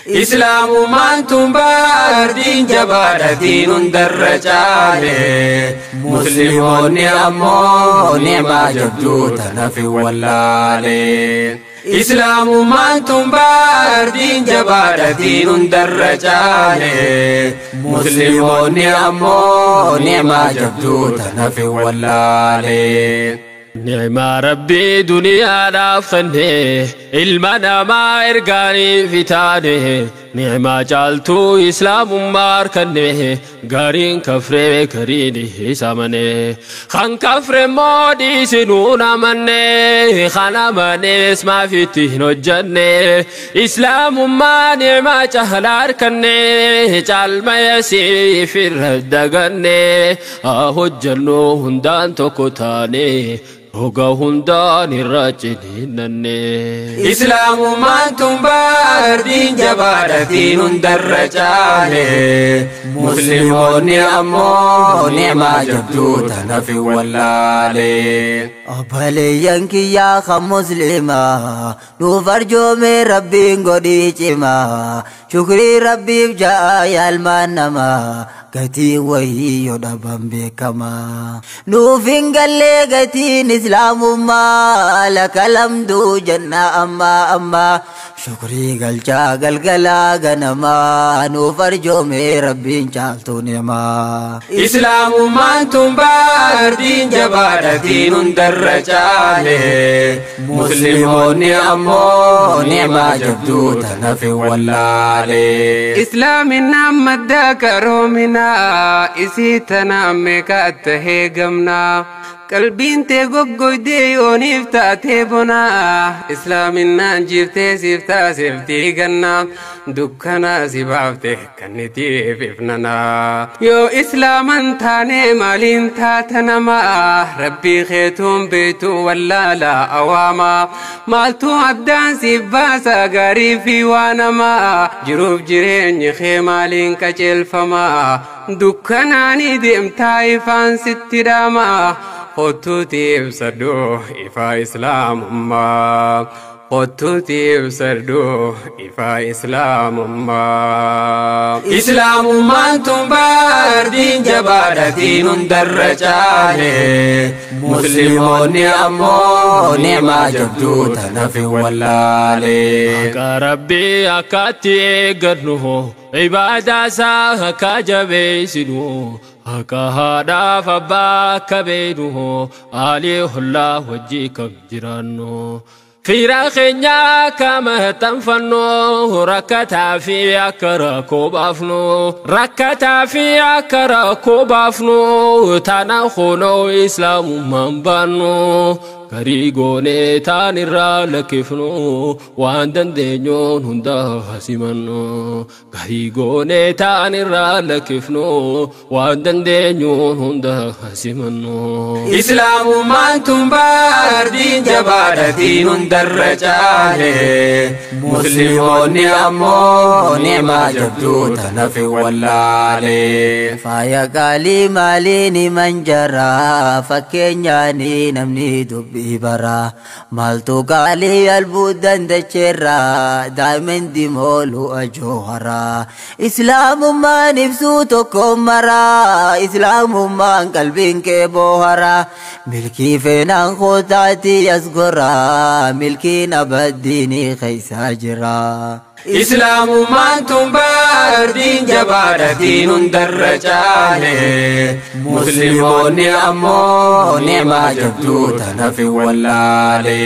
Islaamummaan tun baardiin jabaadha diin hundarra caale. Musliimoonni ammoo ni'maa jabduu tanaaf hin wallaale. Islaamummaan tun baardiin jabaadha diin hundarra caale. Musliimoonni ammoo ni'maa jabduu tanaaf hin wallaale. Ni'maa Rabbii duniyaadhaaf kenne, ilma namaa ergaanii fitaane. Ni'maa caaltuu islaamummaa harkanne, gariin kafree gariin isa amane. Kan kafre immoo dhiisinuun amanne, kan amanes maaf itti hin hojjanne? Islaamummaa ni'maa caalaa harkanne, caalmaya siif irra daganne. Haa hojjannu hundaan tokko taane, roga hundaan irra ciniinnanne. Islaamummaan tun baardiin jabaadha diin hundarra caale. Musliimoonni ammoo ni'maa jabduu tanaaf hin wallaale. Obboleeyyan kiyyaa kan musliimaa, nuuf arjoomee Rabbiin godhii cimaa. Shukrii Rabbiif ja'a yaalmaan namaa, gatiin wayii yoo dhaban beekamaa. Nuuf hin gallee gatiin islaamummaa, laka lamduu jennaa ammaa ammaa. Shukrii galchaa galgalaa ganamaa, nuuf arjoomee Rabbiin caaltuu ni'maa. Islaamummaan tun baardiin jabaadha diin hundarra caale. Musliimoonni ammoo ni'maa jabduu tanaaf hin wallaale. Islaaminaan madda qaroominaa, isii tanaan meeqa tahee gamnaa. Qalbiin tee goggoydee yooniif taatee bonaa, islaaminaan jirtee siif taasiftii gannaa, dukkanaa si baafte kannitiif ifnanaa. Yoo islaaman taane maaliin taata namaa? Rabbii keetuun beektu wallaalaa awaamaa. Maaltu addaan siif baasa gaarii fi waa namaa? Jiruuf jireenyi kee maaliin qajeelfamaa? Dukkanaanii deemtaa ifaan sitti dhaamaa. Kottuuti ibsadhu ifaa islaamummaa. Kottuuti ibsadhu ifaa islaamummaa. Islaamummaan tun baardiin jabaadha diin hundarra caale. Musliimoonni ammoo ni'maa jabduu tanaaf hin wallaale. Haqa Rabbii akkatti eeggannu, ibaadaa isaa akka jabeessinu, haqa haadhaaf abbaa akka beeknu, aalii hollaa wajjii kam jiraannu. Fira keenya akka maxxanfannu, rakkataa fi akka rakkoo baafnu, rakkataa fi akka rakkoo baafnu, tana kunoo islaamummaan baannu. Garii goonee taan irraa lakkifnu, waan dandeenyuun hunda simannu. Garii goonee taan irraa lakkifnu, waan dandeenyuun hunda simannu. Islaamummaan tun baardiin jabaadha diin hundarra caale. Musliimoonni ammoo ni'maa jabduu tanaaf hin wallaale. Faaya qaalii maaliin himan jaraa, fakkeenyaanii namni dubbii baraa. Maaltu qaalii albuudan dacheerraa, daa'imman mooluu ajooharaa. Islaamummaan ibsuu tokko maraa, islaamummaan qalbiin kee booharaa. Milkii feenaan kootaati as goraa, milkiin abaddiinii keessa jira. Islaamummaan tun baardiin jabaadha diin hundarra caale. Musliimoonni ammoo ni'maa jabduu tanaaf hin wallaale.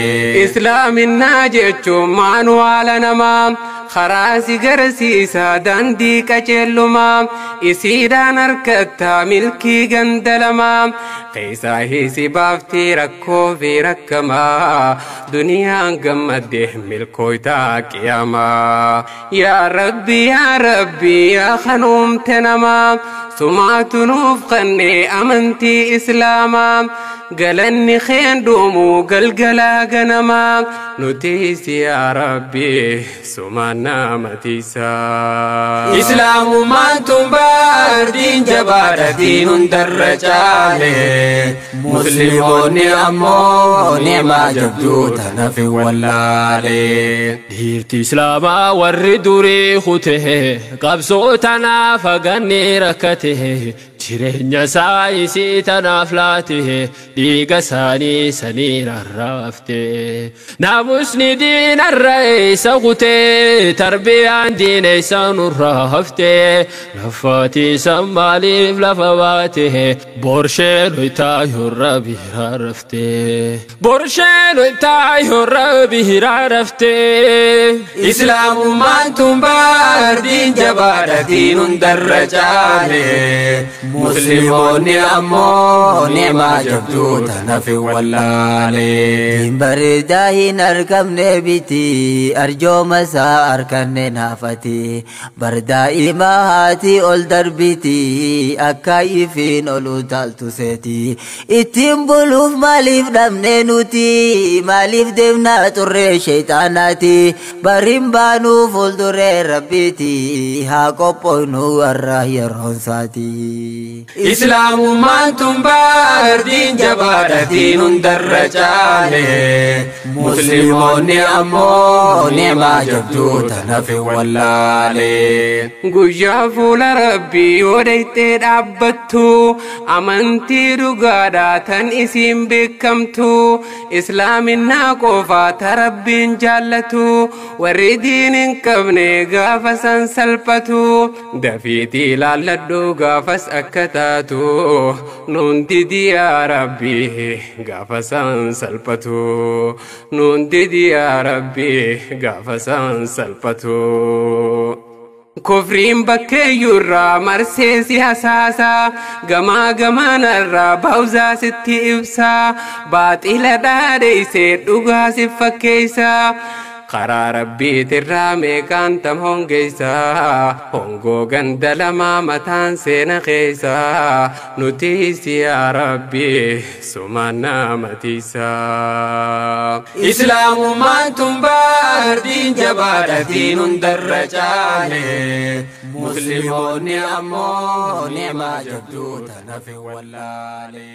Islaaminaa jechuun maanuwaala namaa, karaa si garsiisa daandii qajeellumaa. Isiidhaan harkattaa milkii ganda lamaa, keessaa hiisi baaftii rakkoo fi rakkamaa, duniyaan gammadde milkooytaa qiyaamaa. Yaa Rabbi, yaa Rabbi, yaa kanuumte namaa, sumaatu nuuf kenne amantii islaamaa. Galanni keen dhumu galgalaa ganamaa nutiisi yaa Rabbi sumaan nama tiisaa. Islaamummaan tun baardiin jabaadha diin hundarra caale. Musliimoonni ammoo ni'maa jabduu tanaaf hin wallaale. Dhiirti Islaamaa warri durii kute qabsoo tanaaf haganni rakkate jireenya isaa isii tanaaf laate dhiiga isaanii sanii rarraafte. Naamusni diinarra isa kute tarbiyaan diina isa nurraa hafte lafaati isa maaliif lafa baate borsheen hoytaa biraa rafte. Borsheen hoytaa biraa rafte. Islaamummaan tun baardiin jabaadha diin hundarra caale. Musliimoonni ammoo ni'maa jabduu tanaaf hin wallaale. Diin bareedaa hin argamne biti arjooma isaa arganne naafati bardaa'imaa haati ol darbiti akka ifiin ol utaaltu seeti ittiin buluuf maaliif dhabne nuti maaliif deemnaa turre sheexaanaati bariin baanuu fuulduree rabbiiti haa qophoofnu warra yeroon isaati. Islaamummaan tun baardiin jabaadha diin hundarra caale. Musliimoonni ammoo ni'maa jabduu tanaaf hin wallaale. Guyyaa fuula Rabbii yoo dhayxee dhaabbattu amantii dhugaadhaa tan isiin beekamtu islaaminaa qofaa ta Rabbiin jaallatu warri diin hin qabne gaafa san salphatu dafiitii ilaalladhu gaafas akka taatu nuun didi yaa Rabbi gaafa san salphatu nuun didi yaa Rabbi gaafa san salphatu. Kufriin bakkeeyyuurraa marsee si hasaasa gamaa gamaanarraa baawuzaa sitti ibsa baaxila dhaadheessee dhugaa si fakkeessa. Karaa rabbiitirraa meeqaan tam hongeessa hongoo ganda lamaa mataan seena keessa nutiisi yaa Rabbi sumaan nama tiisaa. Islaamummaan tun baardiin jabaadha diin hundarra caale. Musliimoonni ammoo ni'maa jabduu tanaaf hin wallaale.